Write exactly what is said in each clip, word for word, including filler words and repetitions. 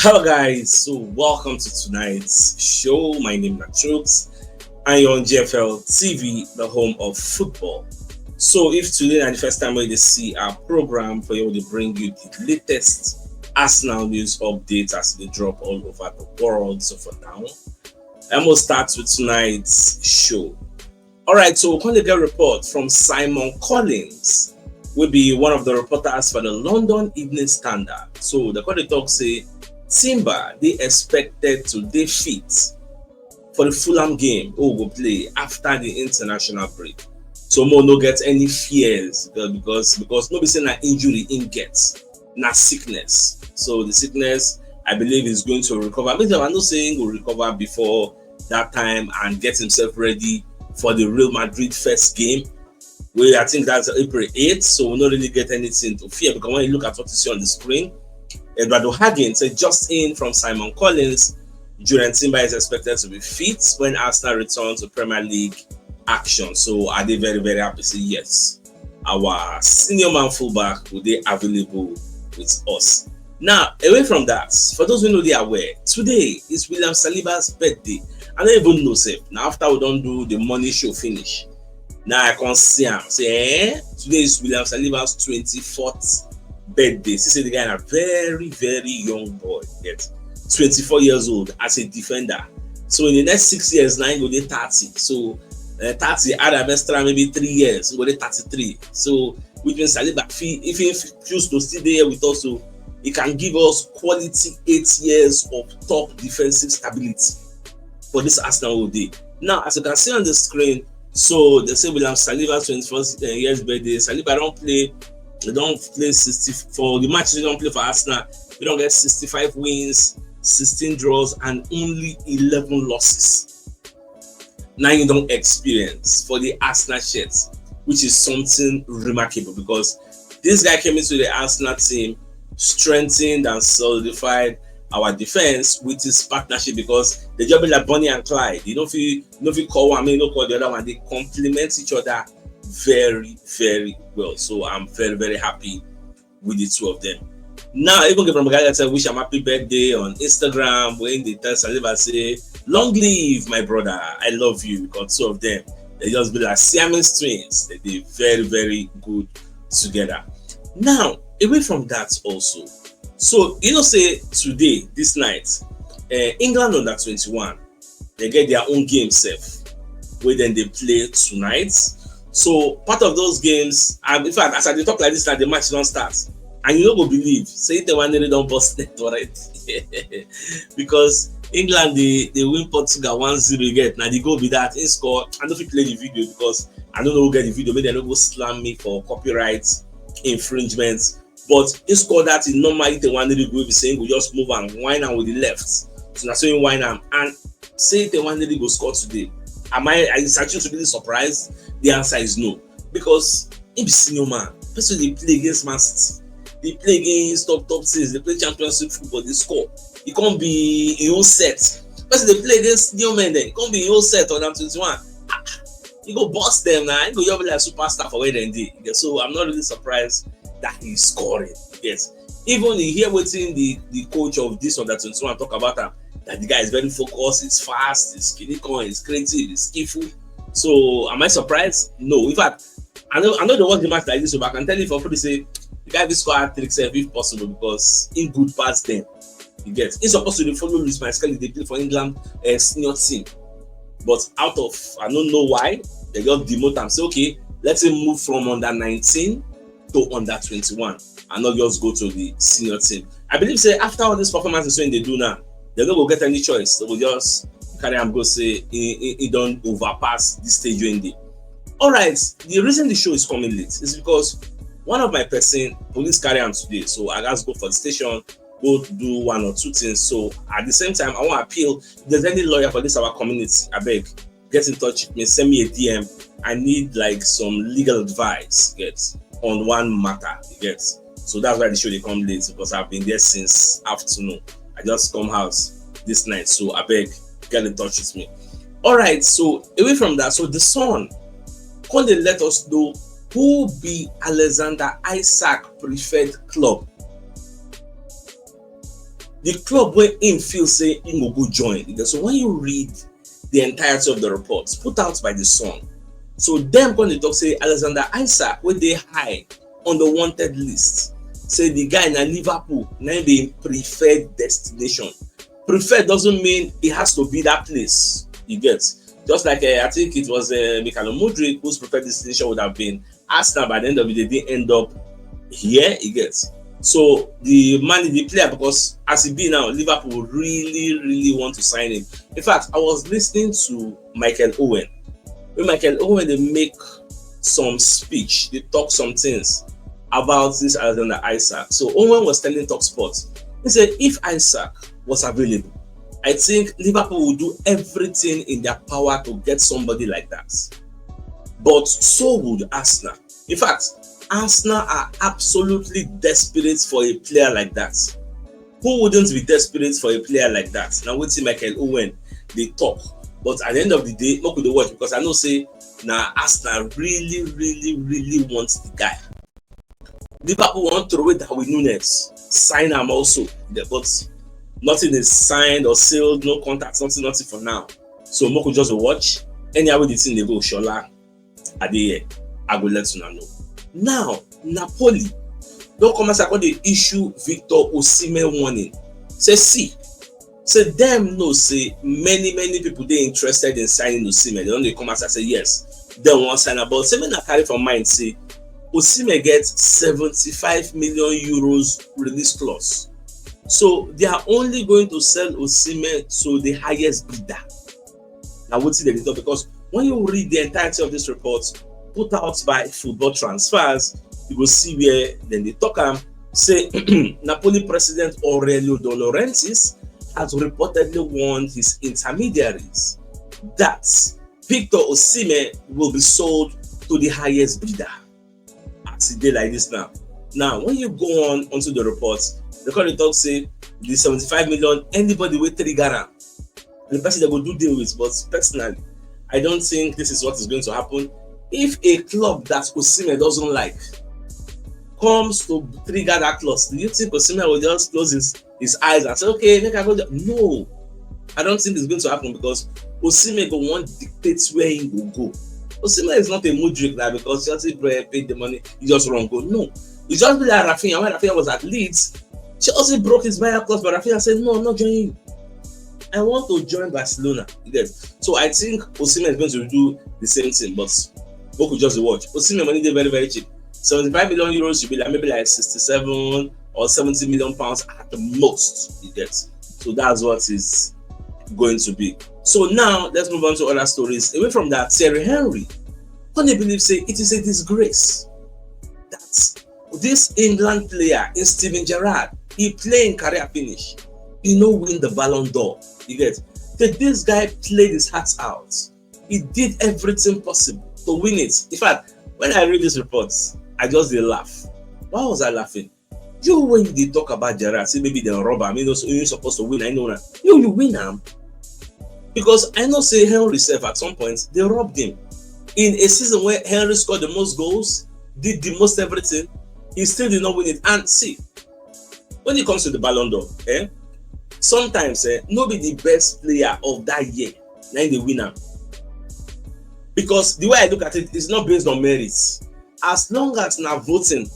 Hello, guys. So, welcome to tonight's show. My name is Troops, and you're on G F L T V, the home of football. So, if today is the first time when you see our program, for you to bring you the latest Arsenal news updates as they drop all over the world. So, for now, I'm gonna start with tonight's show. All right, so we come get report from Simon Collins, will be one of the reporters for the London Evening Standard. So the call talk say Timber they expected to dey fit for the Fulham game who go play after the international break. So Mo no get any fears because because no be say na injury in gets na sickness. So the sickness I believe is going to recover. Maybe I know say he will recover before that time and get himself ready for the Real Madrid first game. Well, I think that's April eighth, so we don't really get anything to fear because when you look at what you see on the screen, Eduardo Hagen said just in from Simon Collins, Julian Timber is expected to be fit when Arsenal returns to Premier League action. So are they very, very happy? Say yes. Our senior man fullback will be available with us. Now, away from that, for those who know they are aware, today is William Saliba's birthday. I don't even know safe. Now, after we don't do the money show finish, now I can see him. Say, eh? Today is William Saliba's twenty-fourth birthday. She said the guy is a very, very young boy. Yet, twenty-four years old as a defender. So in the next six years, now he go dey thirty. So uh, thirty, add an extra maybe three years, go dey thirty-three. So which means Saliba, if he, if he choose to stay there with us, so he can give us quality eight years of top defensive stability for this Arsenal all day. Now, as you can see on the screen, so they say William Saliba twenty-first uh, years birthday. Saliba don't play, they don't play sixty for the matches they don't play for Arsenal. They don't get sixty-five wins, sixteen draws, and only eleven losses. Now you don't experience for the Arsenal shirts, which is something remarkable because this guy came into the Arsenal team, strengthened and solidified our defense with his partnership because they just be like Bonnie and Clyde. You know, if you you know, if you call one, I mean, you know, call the other one, they complement each other very, very well. So I'm very, very happy with the two of them. Now, even Gabriel Magalhaes said, wish him happy birthday on Instagram when they tell Saliba, say, long live my brother, I love you. Because two of them, they just be like Siamese twins. They be very, very good together. Now, away from that also, so you know, say today, this night, uh, England under twenty-one, they get their own game safe where then they play tonight. So part of those games, and in fact, as I talk like this, now the match don't start. And you don't go believe, say the one they don't bust net already. Because England, they, they win Portugal one zero get. Now they go be that in score. I don't fit play the video because I don't know who get the video. Maybe they don't go slam me for copyright infringements. But he scored that in normal. If they want to go, be saying we just move and wine and with the left. So that's when wine and and say if they want to go score today. Am I are you actually really surprised? The answer is no. Because he be senior man. Person they play against Man City. They play against top top teams. They play championship football. They score. It can't be your set. Person they play against new men. Then it can't be your set on them twenty-one. You go boss them now. You go you be like superstar for where they did. So I'm not really surprised that he's scoring. Yes. Even you hear what's in the, the coach of this under twenty-one talk about him. That the guy is very focused, he's fast, he's clinical, he's creative, he's skillful. So am I surprised? No. In fact, I know I know they watch the match like this, but I can tell you for free say the guy will score hat trick if possible because in good pass them. You get he's supposed to follow Luis Manscali, they play for England uh, senior team. But out of I don't know why, they just demote him. Say, okay, let him move from under nineteen to under twenty-one and not just go to the senior team. I believe say after all these performances when they do now, they don't go get any choice. They will just carry and go say he, he, he don't overpass this stage when they. All right, the reason the show is coming late is because one of my person police carry him today, so I just go for the station, go do one or two things. So at the same time, I want to appeal. If there's any lawyer for this our community, I beg, get in touch with me, send me a D M. I need like some legal advice, get on one matter, you get. So that's why the show they come late because I've been there since afternoon. I just come house this night, so I beg, get in touch with me. All right, so away from that, so the son, can they let us know who be Alexander Isak preferred club? the club where him feel say him go go join. So when you read the entirety of the reports put out by the Sun, so dem come dey talk say Alexander Isak, wey dey high on the wanted list, say the guy na Liverpool na im be im preferred destination. Preferred doesn't mean it has to be that place, you get. Just like uh, I think it was uh, Mikhailo Mudryk, whose preferred destination would have been Arsenal, by the end of the day, didn't end up here, you get. So the man, the player, because as he be now, Liverpool really, really want to sign him. In fact, I was listening to Michael Owen. When Michael Owen they make some speech, they talk some things about this Alexander Isak. So Owen was telling Talksport, he said if Isak was available, I think Liverpool will do everything in their power to get somebody like that. But so would Arsenal. In fact, Arsenal are absolutely desperate for a player like that. Who wouldn't be desperate for a player like that? Now, wait till Michael Owen they talk. But at the end of the day, make we dey watch, because I know say now Arsenal really, really, really wants the guy. Liverpool want to throw away Darwin Nunez, sign him also, but nothing is signed or sealed, no contract, nothing, nothing for now. So make we just watch. Anyhow the thing they go, Shola, I dey here. I go let you know. Now, Napoli don't come as I call the issue Victor Osimhen warning. Say see, say them know say many many people they interested in signing Osimhen. They only come as I say yes, they want sign about. Say me na carry for mind say Osimhen get seventy-five million euros release clause. So they are only going to sell Osimhen to the highest bidder. Now what did they talk? Because when you read the entirety of this report put out by Football Transfers, you will see where then they talk am say Napoli president Aurelio De Laurentiis has reportedly warned his intermediaries that Victor Osimhen will be sold to the highest bidder. As e dey like this now. Now, when you go on onto the report, they call the talk say the seventy-five million, anybody will trigger am. The person they go do deal with, but personally, I don't think this is what is going to happen. If a club that Osimhen doesn't like comes to trigger that clause, do you think Osimhen will just close his, his eyes and say, okay, make I go there? No, I don't think it's going to happen, because Osimhen go want dictate where he will go. Osimhen is not a Mudryk now, because Chelsea paid the money, he just run go. No, it's just be like Rafinha. When Rafinha was at Leeds, Chelsea broke his buyout clause, but Rafinha said, no, I'm not joining you. I want to join Barcelona. You get? So I think Osimhen is going to do the same thing, but we could just watch. Osimhen money they very, very cheap. Seventy-five million euros should be like maybe like sixty-seven or seventy million pounds at the most, you get. So that's what is going to be. So now let's move on to other stories. Away from that, Thierry Henry, can you believe say it is a disgrace that this England player is Steven Gerrard? He playing career finish. He no win the Ballon d'Or. You get? That this guy played his heart out. He did everything possible to win it. In fact, when I read these reports, I just dey laugh. Why was I laughing? You, when you dey talk about Gerrard, say maybe they rob am, you know, so you supposed to win. I know that. You, you win am. Because I know say Henry sef at some point they robbed him. In a season where Henry scored the most goals, did the most everything, he still did not win it. And see, when it comes to the Ballon d'Or, eh, sometimes eh, no be the best player of that year na im dey win am. Because the way I look at it, it's not based on merits. As long as na voting,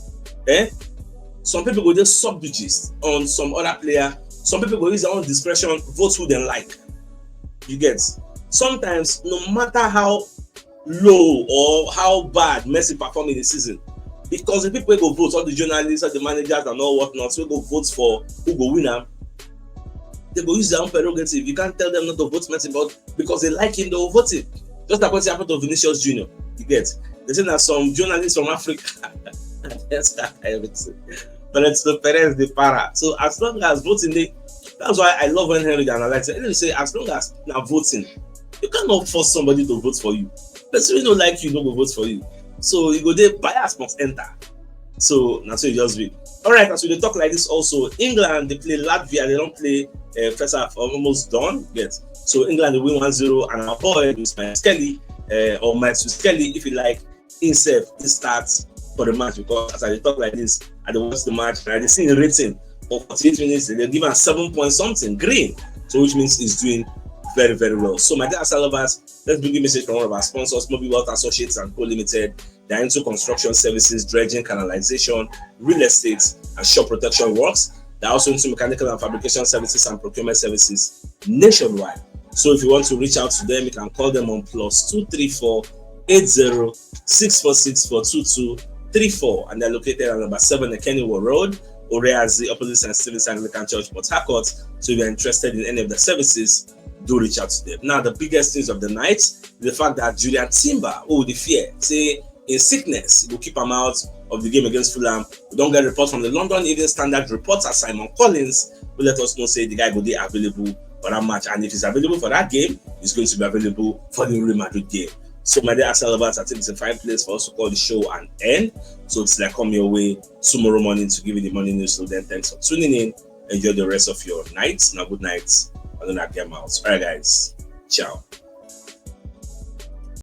eh, some people go just subjudge on some other player. Some people go use their own discretion, vote who they like. You get? Sometimes, no matter how low or how bad Messi perform in the season, because the people wey go vote, all the journalists, all the managers, and all whatnot, wey go vote for who go win am, they go use their own prerogative. You can't tell them not to vote Messi, but because they like him, they will vote him. Just like what happened to Vinicius Junior. You get? They say that some journalists from Africa, that's everything. But it's the Perez, the para. So as long as voting, they, that's why I love when Henry analyze it. They say as long as now voting, you cannot force somebody to vote for you. Person wey no like you no go vote for you. So you go there, bias must enter. So that's what you just read. All right, as we dey talk like this also, England, they play Latvia, they don't play uh, first half, almost done yet. So England, they win one zero and avoid with Miles Kelly uh, or Miles Kelly, if you like, himself, he starts for the match, because as I dey talk like this, I dey watch the match and I dey see him rating. for forty-eight minutes, they give am seven point something green. So which means he's doing very, very well. So my dear Arsenal lovers, let's bring a message from one of our sponsors, Mobi Wealth Associates and Co. Limited. They're into construction services, dredging, canalization, real estate, and shore protection works. They're also into mechanical and fabrication services and procurement services nationwide. So if you want to reach out to them, you can call them on plus two three four eight zero six four six four two two three four, and they're located at number seven Ekeniwo Road, Oreazi, opposite Saint Stephen's Anglican Church, Port Harcourt. So if you're interested in any of the services, do reach out to them. Now, the biggest news of the night, the fact that Julian Timber, who the fear, say in sickness, he will keep him out of the game against Fulham. We don't get reports from the London Evening Standard reporter Simon Collins, who let us know say the guy will be available for that match, and if he's available for that game, he's going to be available for the Real Madrid game. So my dear Arsenal lovers, I think it's a fine place for us to call the show an end. So it's like come your way tomorrow morning to give you the morning news. So then, thanks for tuning in. Enjoy the rest of your night. Now, good night. I'm gonna get out. All right, guys. Ciao.